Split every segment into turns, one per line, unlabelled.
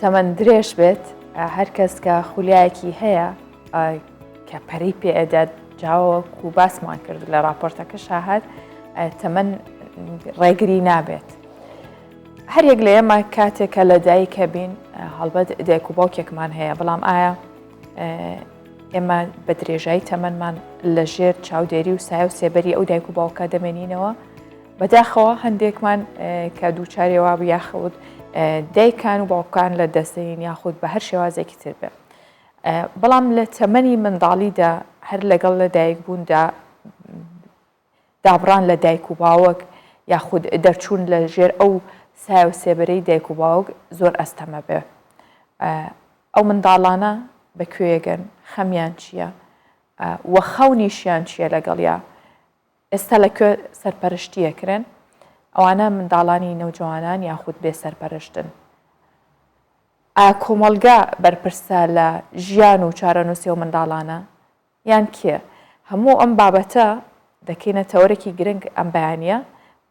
تەمەن درێژ بێت هەر کەس کە خولیایەکی هەیە کە پەرەی پێ ئەدات جاوەکو باسمان کرد لە راپۆرتەکە شاهات تەمەن ڕێگری نابێت. هەریەک لە ئێمە کاتێک کە لە دایکە بین هەڵبەت دایک و باوکێکمان هەیە بەڵام ئایا ئێمە بە درێژایی تەمەنمان لە ژێر چاودێری و سایە و سێبەری ئەو دایک و باوکە دەمێنینەوە بەداخەوە هەندێکمان کە دووچارێ وابوو یاخود دایکان و باوکان لە دەستین یاخود بە هەر شێوازێکی تر بێ بەڵام لە تەمەنی منداڵیدا هەر لەگەڵ لە دایک بووندا دابڕان لە دایک و باوک یاخود دەرچوون لە ژێر ئەو سایە و سێبەرەی دایک و باوک زۆر ئەستەمە بێ ئەو منداڵانە بە کوێگەن خەمیان چییە و خەونیشیان چییە لەگەڵیا ئێستا لە کوێ سەرپەرشتی ئەکرێن؟ ئەوانە منداڵانی نەوجەوانان یاخود بێ سەرپەرشتن؟ ئایا کۆمەڵگا بەرپرسە لە ژیان و چارەنووسی ئەو منداڵانە یان کێ؟ هەموو ئەم بابەتە دەکەینە تەوەرێکی گرنگ ئەم بەیانییە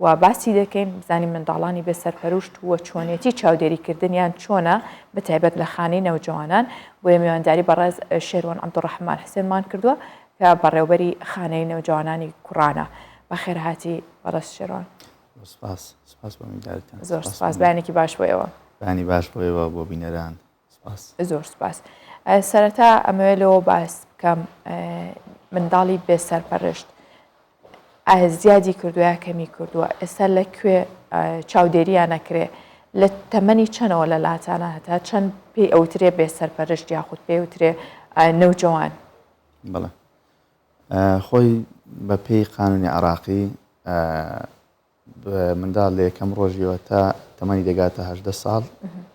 و باسی دەکەین بزانین منداڵانی بێ سەرپەروشت و چۆنیەتی چاودێریکردنیان چۆنە بە تایبەت لە خانەی نەوجەوانان بۆیە میوانداری بەڕێز شێروان عەبدولڕەحمان حسێنمان کردووە کە بەڕێوبەری خانەی نەوجەوانانی کوڕانە. بەخێرهاتی بەڕێز شێروان.
زۆر سپاس. سپاس بۆ میوانداریتان.
زۆر سپاس. بەیانێکی باش بۆ ئێوە.
بەیانی باش بۆ ئێوە بۆ بینەران. سپاس.
زۆر سپاس. سەرەتا ئەمەوێ لەوە باس بکەم منداڵی بێ سەرپەرشت ئایا زیادی کردووە یا کەمی کردووە؟ ئێستا لە کوێ چاودێریان ئەکرێ؟ لە تەمەنی چەنەوە لە لاتانە هەتا چەند پێی ئەوترێ بێ سەرپەرشت یاخود پێی وترێ نەوجەوان؟
بەڵێ خۆی بە پێی قانونی عراقی منداڵ لە یەکەم ڕۆژیەوە تا تەمەنی دەگاتە هەدە ساڵ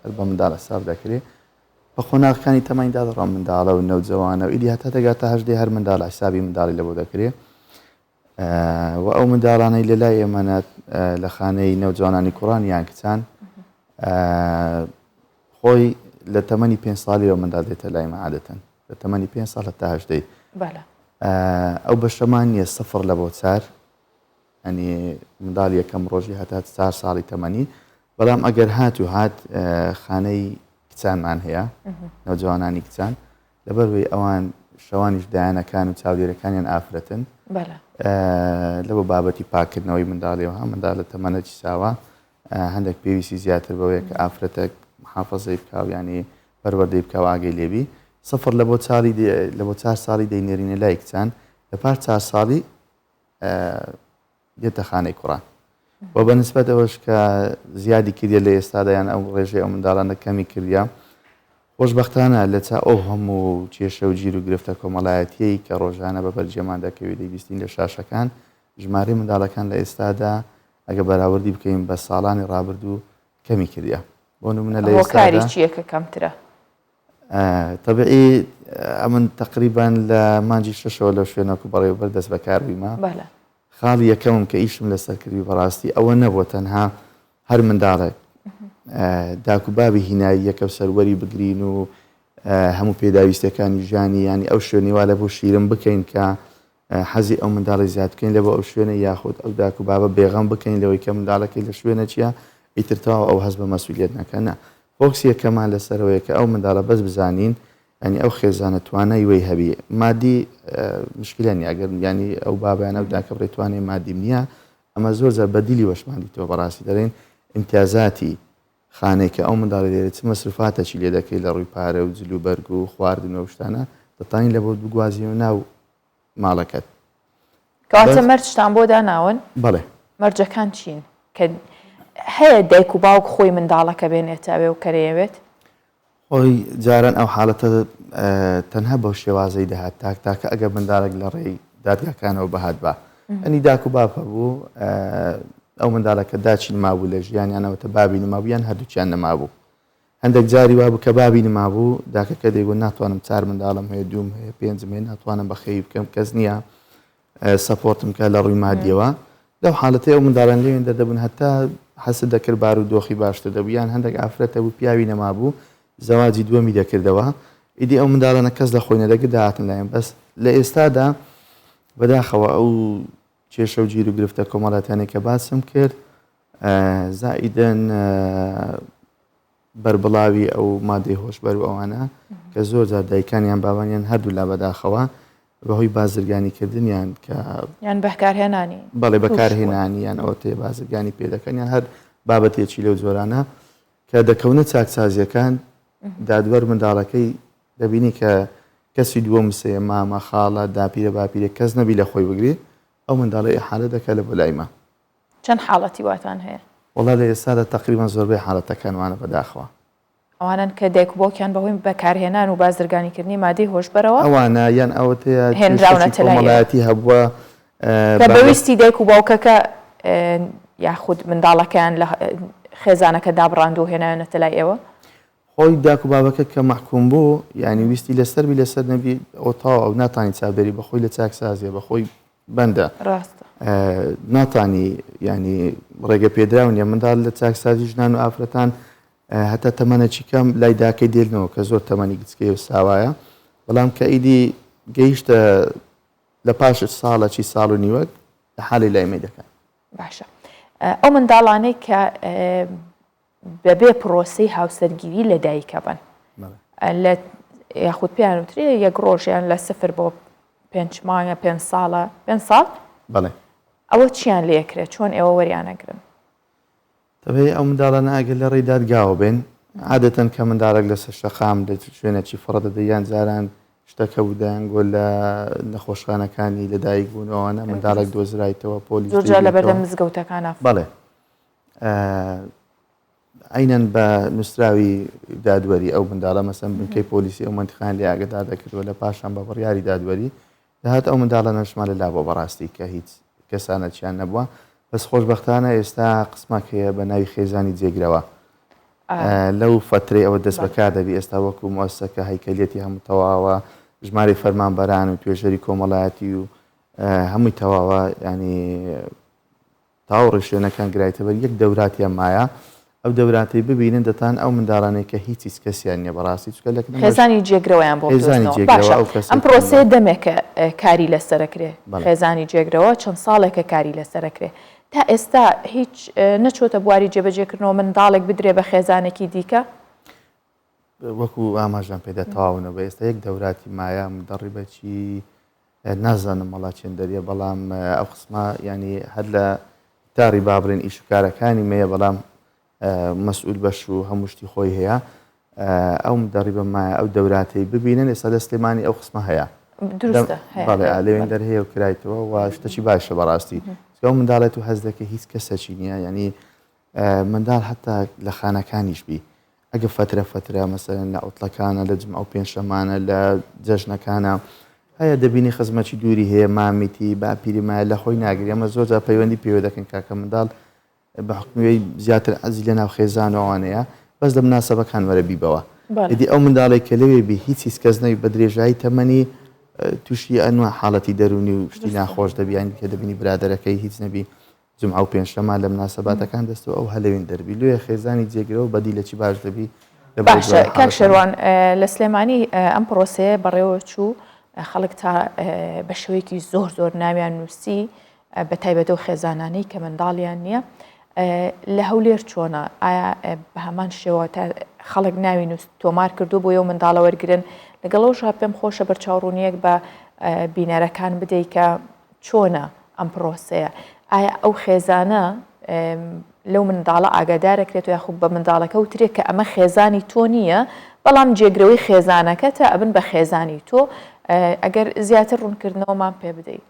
هەر بە منداڵ حساب دەکرێ بە قۆناغەکانی تەمەنیدا دەڕۆن منداڵە و نەوجەوانە و ئیدی هەتا دەگاتە هەژدەی هەر منداڵ حیسابی منداڵی لەبۆ دەکرێ و ئەو منداڵانەی لە لای ئێمەە لە خانەی نەوجوانانی کوڕان یان کچان خۆی لە تەمەنی پێ ساڵیەوە منداڵ دێتە لای عادەتەن لە تەمەنی پێ ساڵ هەتا هەژدەی ئەو بەشەمان نییە سفر لە بۆ چار ئەنی منداڵ یەکەم ڕۆژی هەتا چار ساڵی تەمەنی بەڵام ئەگەر هات و هات خانەی کچانمان هەیە نەوجوانانی کچان لەبەروی ئەوان شەوانیش دایانەکان و چاودێرەکانیان ئافرەتن لە بۆ بابەتی پاکردنەوەی منداڵیەوە منداڵە تەمەنەکی ساوە هەندێک پێویستی زیاتر بەوەیە کە ئافرەتێک محافظەی بکاو ینی پەروەردەی بکاو ئاگەی لێبی سفر لە بۆ چاڵی لە بۆ چار ساڵی دەینێرینە لای کچان لە پاش چار ساڵی دێتە خانەی کوڕان و بە نسبەت ئەوەش کە زیادی کردیە لە ئێستادا یان ئەو ڕێژەی ئەو منداڵانە کەمی کردیە خۆشبەختانە لە چا ئەو هەموو کێشە و گیر و گرفتە کۆمەڵایەتیەی کە ڕۆژانە بە بەرجێمان دەکەوێت دەیبیستین لە شاشەکان ژمارەی منداڵەکان لە ئێستادا ئەگە بەراوردی بکەین بە ساڵانی ڕابردوو کەمی کردیە بۆ نمونە لە
هۆکاری چییە کە کەمترە؟
تەبعی ئەمن تەقریبان لە مانگی شەشەوە لەو شوێنە وەکو بەڕێوەبەر دەست بەکار بوویمە خاڵی یەکەمم کە ئیشم لەسەر کردوی بەڕاستی ئەوە نەبووە تەنها هەر منداڵێک داک و بابی هینایی یەکە و سەروەری بگرین و هەموو پێداویستەکانی ژیانی ینی ئەو شوێنی وا لە بۆ شیرم بکەین کە حەزی ئەو منداڵی زیاد بکەین لە بۆ ئەو شوێنە یاخود ئەو داک و بابە بێغەم بکەین لەوەی کە منداڵەکەی لە شوێنە چیە ئیتر تەواو ئەو هەست بە مەسولیەت نەکە نا فۆکس یەکەمان لەسەرەوەیە کە ئەو منداڵە بەس بزانین یانی ئەو خێزانە توانای وەی هەبی مادی مشکلە نیە ئەگەر ینی ئەو بابیانە و داکە بڕێ توانای مادیم نییە ئەمە زۆر جار بەدیلی وەشمان دیتەوە بەڕاستی دەڵێن ئیمتیازاتی خانەی کە ئەو منداڵی لێرە چ مەسروفاتەکی لێ دەکەی لە ڕووی پارە و جل و بەرگ و خواردن و شتانە دەتوانین لە بۆت بگوازینەوە ناو ماڵەکەت.
کەواتە مەرجتان بۆ داناون؟
بەڵێ.
مەرجەکان چین؟ کە هەیە دایک و باوک خۆی منداڵەکە بێنێتە ئەوێ و کە دەیەوێت؟
خۆی جاران ئەو حاڵەتە تەنها بەو شێوازەی دەهات تاک تاکە ئەگەر منداڵێک لە ڕێی دادگاکانەوە بەهات با ئەنی داک و باب هەبوو ئەو منداڵەکە داچی نمابوو لە ژیانیانەوە تە بابی نمابوو یان هەردووکیان نەمابوو هەندێک جاری وابوو کە بابی نمابوو داکەکە دەیگوت ناتوانم چار منداڵم هەیە دووم هەیە پێنجم هەیە ناتوانم بەخێوی بکەم کەس نییە سەپۆرتم کە لە ڕووی مادیەوە لەو حاڵەتەی ئەو منداڵان لێوێن دەردەبوون هەتا حەست دەکرد بار و دۆخی باشتر دەبوو یان هەندێک ئافرەت هەبوو پیاوی نەمابوو زەواجی دووەمی دەکردەوە ئیدی ئەو منداڵانە کەس لە خۆی نەدەگرت دەهاتن لایم بەس لە ئێستادا بەداخەوە ئەو کێشە و گیر و گرفتە کۆمەڵاتیانەی کە باسم کرد زائیدەن. بەربڵاوی ئەو مادەی هۆشبەر و ئەوانە کە زۆر جار دایکان یان بابانیان هەردوو لا بەداخەوە بەهۆی بازرگانی کردنیان کە
یان بەکارهێنانی
بەڵێ بەکارهێنانی یان ئەوە تێ بازرگانی پێ دەکەن یان هەر بابەتێکی لەو جۆرانە کە دەکەونە چاکسازیەکان دادوەر منداڵەکەی دەبینی کە کەسی دووەم سێ مامە خاڵە داپیرە باپیرە کەس نەبی لە خۆی بگری ئەو منداڵی ئیحالە دەکات لە بۆ لایمە.
چەند حاڵەتی واتان هەیە؟
وەڵا لە ئێستادا تەقریبەن زۆربەی حاڵەتەکان وانە بەداخەوە.
ئەوانەن کە دایک و باوکیان بەهۆی بەکارهێنان و بازرگانیکردنی مادەی هۆشبەرەوە
ئەوانە یان ئەوەتەیە کێشەکی هێنراونەتە لای ئێوە. کۆمەڵایەتی هەبووە
کە بە ویستی دایک و باوکەکە یاخود منداڵەکەیان لە خێزانەکە دابڕاندووە و هێناویانەتە لای ئێوە؟
خۆی داک و بابەکە کە مەحکوم بوو یانی ویستی لەسەر بی لەسەر نەبی ئەو تەواو ئەو ناتانی چاودێری بەخۆی لە چاکسازیە بەخۆی بەندە
ڕاستە.
ناتانی یانی ڕێگە پێدراو نیە منداڵ لە چاکسازی ژنان و ئافرەتان هەتا تەمەنەکی کەم لای داکەی دێنەوە کە زۆر تەمەنی گچکەی و ساوایە بەڵام کە ئیدی گەیشتە لە پاش ساڵەکی ساڵ و نیوەک لە حاڵی لای مەی دەکەن.
باشە ئەو منداڵانەی کە بەبێ پرۆسەی هاوسەرگیری لەدایکەبن لە یاخود پێیان وترێ یەک ڕۆژیان لە سفر بۆ پێنج مانگە پێ ساڵە پێ ساڵ
بەڵێ
ئەوە چیان لێکرێت چۆن ئێوە وەریانەگرن؟
تەبعی ئەو منداڵانە ئەگەر لە ڕێی دادگاوە بێن عادەتەن کە منداڵێک لەسەر شەقام لە شوێنێکی فڕە دەدە یان جاران شتەکە بوو دەیانگۆ لە نەخۆشخانەکانی لەدایک بوون ئەوانە منداڵێک دۆزرایتەوە پۆلیس
زۆر جار لەبەردەم مزگەوتەکانە
بەڵێ عەینەن بە نووسراوی دادوەری ئەو منداڵە مەسەن بنکەی پۆلیسی ئەو مەنتیقان لێ ئاگدار دەکردەوە لە پاشان بە بڕیاری دادوەری دەهات ئەو منداڵە نەشمان لە لابووە بەڕاستی کە هیچ کەسانەچیان نەبووە بەس خۆشبەختانە ئێستا قسمەک هەیە بە ناوی خێزانی جێگرەوە لەو فترەی ئەوە دەست بەکار دەبی ئێستا وەکو مؤسسەکە هەیکەلیەتی هەموو تەواوە ژمارەی فەرمانبەران و توێژەری کۆمەڵایەتی و هەمووی تەواوە ینی تەواو ڕێوشوێنەکان گرایتە بەر یەک دەوراتیان مایە ئەو دەوراتەی ببینن دەتان ئەو منداڵانەی کە هیچ هیچ کەسیان نیە بەڕاستی چونکە لە
خێزانی جێگرەوەیان بۆ
خێزانی
بدۆزنەوە جێگرەوە باشە ئەو کەسەی ئەم کە پرۆسەیە دەمێکە کاری لەسەرەکرێ بەڵێ. خێزانی جێگرەوە چەند ساڵێکە کاری لەسەرەکرێ تا ئێستا هیچ نەچۆتە بواری جێبەجێکردنەوە منداڵێک بدرێ بە خێزانێکی دیکە؟
وەکو ئاماژەم پێدا تەواو نەبوو ئێستا یەک دەوراتی مایە مدەڕیبەکی نازانم وەڵا چێن دەریە بەڵام ئەو قسمە ینی هەر لە تاری با بڵێن ئیش و کارەکانی مەیە بەڵام مەسئول بەش و هەموو شتی خۆی هەیە ئەو مدەڕیبە مایە ئەو دەوراتەی ببینن ئێستا لە سلێمانی ئەو قسمە هەیە
دروستە
بەڵێ لەوێن دەر هەیە و کرایتەوە و شتەکی باشە بەڕاستی ئەو منداڵێت و هەز دەکە هیچ کەسەکی نییە ینی منداڵ حەتا لە خانەکانیش بی ئەگە فەترە فەترە مەسەلەن لە عوتڵەکانە لە جمعە و پێنجشەمانە لە جەژنەکانە هەیە دەبینی خزمەکی دووری هەیە مامیتی باپیری مایە لە خۆی ناگری ئەمە زۆر جار پەیوەندی پێوە دەکەن کاکە منداڵ بە حکومی زیاتر عەزی لە ناو خێزان و ئەوانەیە بەس لە مناسەبەکان وەرە بیبەوە ئیدی ئەو منداڵێک کە لەوێ بی هیچ هیچ کەس نەبی بە درێژایی تەمەنی تووشی ئەنوا حاڵەتی دەروونی و شتی ناخۆش دەبی یانی کە دەبینی برادەرەکەی هیچ نەبی جومعە و پێنجشەمە لە مناسەباتەکان دەست و ئەو هەلەوین دەربی لۆیە خێزانی جێگرەوە بەدی لە چی باش دەبی
لە بۆ باشە جۆرە کاک حاڵەتانە. شێروان لە سلێمانی ئەم پرۆسەیە بەڕێوە چوو خەڵک تا بە شێوەیەکی زۆر زۆر ناویان نووسی بە تایبەت ئەو خێزانانەی کە منداڵیان نییە لە هەولێر چۆنە ئایا بە هەمان شێوە تا خەڵک ناوی نووس تۆمار کردو بۆ ئەو منداڵە وەرگن لەگەڵ ئەوشا پێم خۆشە بەرچاوڕوونیەک بە بینەرەکان بدەیت کە چۆنە ئەم پرۆسەیە؟ ئایا ئەو خێزانە لەو منداڵە ئاگادارەکرێت و یاخود بە منداڵەکە وترێت کە ئەمە خێزانی تۆ نییە بەڵام جێگرەوەی خێزانەکەتە ئەبن بە خێزانی تۆ ئەگەر زیاتر ڕوونکردنەوەمان پێ بدەیت.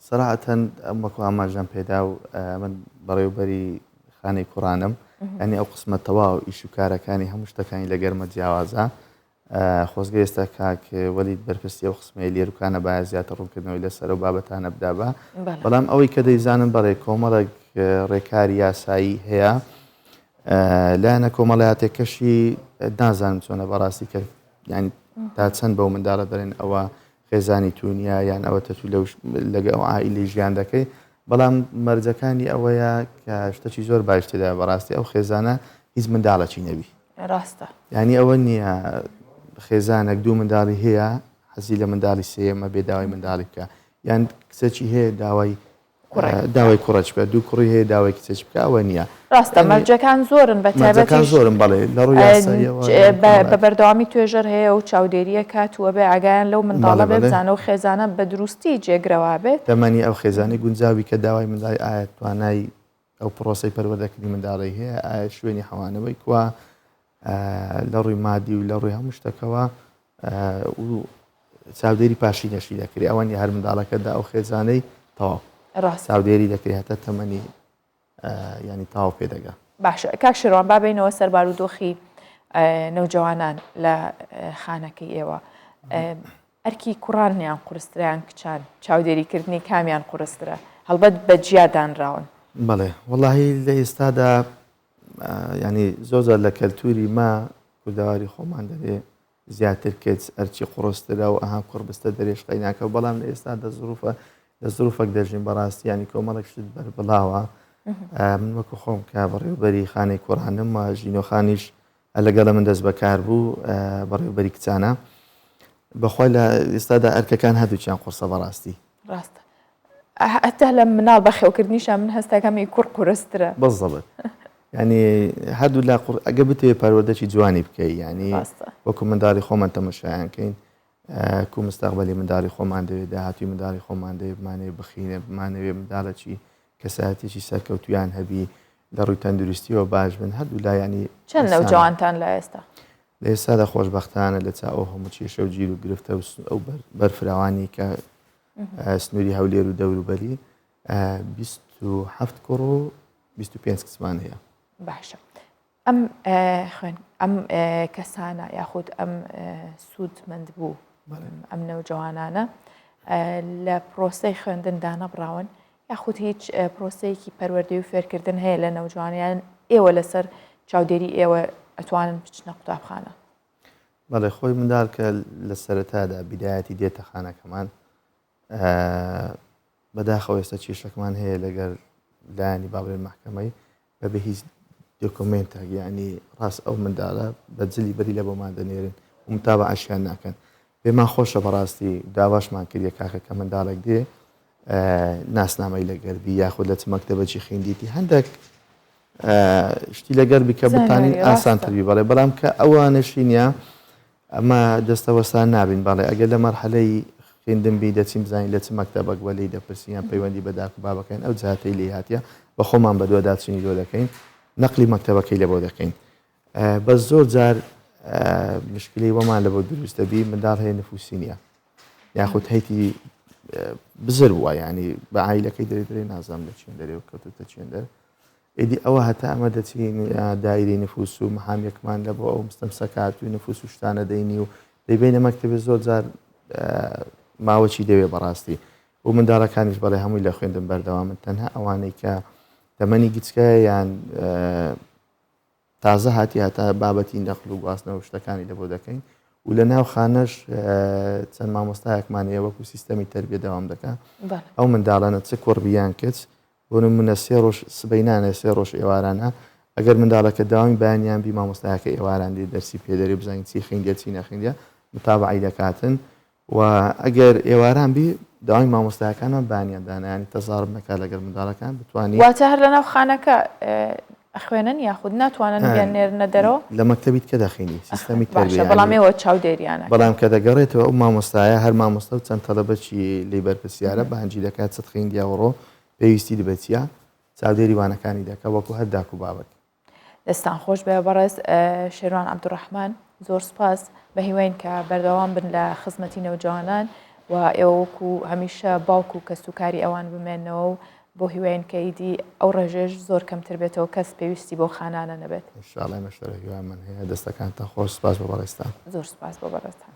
سەراحەتەن ئەم وەکو ئاماژەم پێدا و من بەڕێوبەری خانەی کوڕانم ینی ئەو قسمە تەواو ئیش و کارەکانی هەموو شتەکانی لە گەرمە جیاوازە خۆزگە ئێستا کاک وەلید بەرپرسی ئەو قسمەی لێروکانە باە زیاتر ڕوونکردنەوەی لەسەر ئەو بابەتانە بدابا بەڵام ئەوەی کە دەیزانم بەڵێ کۆمەڵێک ڕێکاری یاسایی هەیە لایەنە کۆمەڵاتێکەشی نازانم چۆنە بەڕاستی کە یان تا چەند بەو منداڵە دەڵێن ئەوە خێزانی تو نییە یان ئەوە تە تو لەو لەگە ئەو عائیلەی ژیان دەکەی بەڵام مەرجەکانی ئەوەیە کە شتەکی زۆر باش تێدا بەڕاستی ئەو خێزانە هیچ منداڵەکی نەبی
ڕاستە.
یانی ئەوە نییە خێزانێک دوو منداڵی هەیە حەزی لە منداڵی سێیەمە بێ داوای منداڵی بکە یان کچەکی هەیە داوای
کوڕێک
داوای کوڕێک بکە دوو کوڕی هەیە داوای کچێک بکە ئەوە نییە.
ڕاستە مەرجەکان زۆرن بە
مەرجەکان زۆرن بەڵێ لە ڕووی یاساییەوە
بە بەردەوامی توێژەر هەیە و چاودێریە کات و ئەبێ ئاگایان لەو منداڵە بێ بزانە و خێزانە بە دروستی جێگرەوە بێت.
تەمەنی ئەو خێزانەی گونجاوی کە داوای منداڵی ئایا توانای ئەو پرۆسەی پەروەردەکردنی منداڵی هەیە ئایا شوێنی حەوانەوەی کوا لە ڕووی مادی و لە ڕووی هەموو شتەکەوە و چاودێری پاشینەشی دەکرێت ئەوە نیە هەر منداڵەکەدا ئەو خێزانەی تەواو
ڕاست
چاودێری دەکرێت هەتا تەمەنی ینی تاو پێ دەگا.
باشە کاک شێروان با بینەوە سەر بارودۆخی نەوجەوانان لە خانەکەی ئێوە ئەرکی کوڕانیان قورسترە یان کچان چاودێریکردنی کامیان قورسترە هەڵبەت بە جیا دانراون.
بەڵێ وەڵاهی لە ئێستادا ینی زۆر زۆر لە کەلتوری ما کوردەواری خۆمان دەبێ زیاتر کچ ئەرچی قڕسترە و ئەها کوڕ بستە دەرێش قەیناکە بەڵام لە ئێستادا زروفە لە زروفەک دەژین بەڕاستی ینی کۆمەڵێک شت بەربڵاوە من وەکو خۆم کە بەڕێوبەری خانەی کوڕانم و ژینۆخانیش لەگەڵە من دەست بەکار بوو بەڕێوبەری کچانە بەخوای لە ئێستادا ئەرکەکان هەردووکیان قورسە بەڕاستی.
ڕاستە هەتا لە مناڵ بەخێوکردنیشا من هەستەکەم ئی کوڕ قورسترە.
بزڵت ینی هەردوو لا قوڕ ئەگە بتەوێ پەروەردەکی جوانی بکەی ینی وەکو منداڵی خۆمان تەمەشایان کەین کو مستەقبەلی منداڵی خۆمان دەوێت داهاتوی منداڵی خۆمان دەوێت بمانەوێ بخینە بمانەوێ منداڵێکی کەسایەتێکی سەرکەوتویان هەبی لە ڕووی تەندروستیەوە باش بن هەردوو لا ینی
چەند نەوجوانتان لە ئێستا؟
لە ئێستادا خۆشبەختانە لە چاو ئەو هەموو کێشە و گیر و گرفتە و ئەو بەرفراوانی کە سنووری هەولێر و دەوروبەری 27 کوڕ و 25 کچمان هەیە.
باشە ئەم خوێن ئەم کەسانە یاخود ئەم سوودمەند بوو ئەم نەوجەوانانە لە پرۆسەی خوێندن دانەبڕاون یاخود هیچ پرۆسەیەکی پەروەردەی و فێرکردن هەیە لە نەوجوانیان ئێوە لەسەر چاودێری ئێوە ئەتوانن بچنە قوتابخانە؟
بەڵێ خۆی منداڵ کە لە سەرەتادا بیدایەتی دێتە خانەکەمان بەداخەوە ئێستا کێشەکمان هەیە لەگەر لایەنی بابرێن محکمەی بەبێ هیچ دۆکۆمێنتێک یعنی ڕاست ئەو منداڵە بە جلی بەری لە بۆمان دەنێرن و متابعەشیان ناکەن پێمان خۆشە بەڕاستی داواشمان کردیە کاکە کە منداڵێک دێ ناسنامەی لەگەر بی یاخود لە چ مەکتەبەکی خوێندیتی هەندێک شتی لەگەر بی کە بتانین ئاسانتر بی بەڵێ بەڵام کە ئەوانەشی نییە ئەمە دەستەوەستان نابین بەڵێ ئەگەر لە مەرحەلەی خوێندن بی دەچین بزانین لە چ مەکتەبەک وە لێی دەپرسین یان پەیوەندی بە داک و بابەکەین ئەو جهاتەی لێی هاتیە بە خۆمان بەدواداچوونی لۆ دەکەین نەقلی مەکتەبەکەی لەبۆ دەکەین بەس زۆر جار مشکلەی وەمان لەبۆ دروست دەبی منداڵ هەیە نفوسی نییە یاخود هەیتی بزر بووە ینی بە عیلەکەی دەرێ دەرێ نازانم لە چێن دەرێ و کەوتوتە چێن دەر ئیدی ئەوە هەتا ئەمە دەچین دایری نفوس و محامیەکمان لە بۆ ئەو مستەمسەکات و نفوس و شتانە دەینی و دەیبینە مەکتەبێ زۆر جار ماوەچی دەوێ بەڕاستی و منداڵەکانیش بەڵێ هەمووی لە خوێندن بەردەوامن تەنها ئەوانەی کە تەمەنی گچکە یان تازە هاتی هەتا بابەتی نەقل و گواستنەوە و شتەکانی لەبۆ دەکەین و لە ناو خانەش چەند مامۆستایەکمان هەیە وەکو سیستەمی تەربیە دەوام دەکا ئەو منداڵانە چ کوڕ بی یان کچ بۆ نمونە سێ ڕۆژ سبەینانە سێ ڕۆژ ئێوارانە ئەگەر منداڵەکە داوامی بەیانیان بی مامۆستایەکە ئێواران دێ دەرسی پێدەرێ بزانین چی خوێندیە چی نەخوێندیە متابعەی دەکاتن و ئەگەر ئێواران بی داوای مامۆستاکانمان بانیان دانا ینی تەزارب نەکات لەگەڵ منداڵەکان بتوانین.
واتە هەر لەناو خانەکە ئەخوێنن یاخود ناتوانن بیاننێرنە دەرەوە؟
لە مەکتەبی تکە دەخینی سیستەمی
تەربیە باشە بەڵام ئێوە چاودێریان ئەکەن.
بەڵام کە دەگەڕێتەوە ئەو مامۆستایە هەر مامۆستا و چەند تەلەبەکی لێی بەرپرسیارە بانگی دەکات چت خوێندیە ئەوڕۆ پێویستیت بە چیە چاودێری وانەکانی دەکا وەکو هەر داک و بابەک.
دەستان خۆش بێ بەڕێز شێروان عەبدولڕەحمان زۆر سوپاس بە هیواین کە بەردەوام بن لە خزمەتی نەوجوانان و ئێوە وەکو هەمیشە باوک و کەسوکاری ئەوان بمێنەوە و بۆ هیواین کە ئیدی ئەو ڕێژەیەش زۆر کەمتر بێتەوە کەس پێویستی بەو خانانە نەبێت.
ان شاء اللە ئێمەش لەوە هیوامان هەیە. دەستەکانتان خۆش سوپاس بۆ بەڕێزتان.
زۆر سوپاس بۆ بەڕێزتان.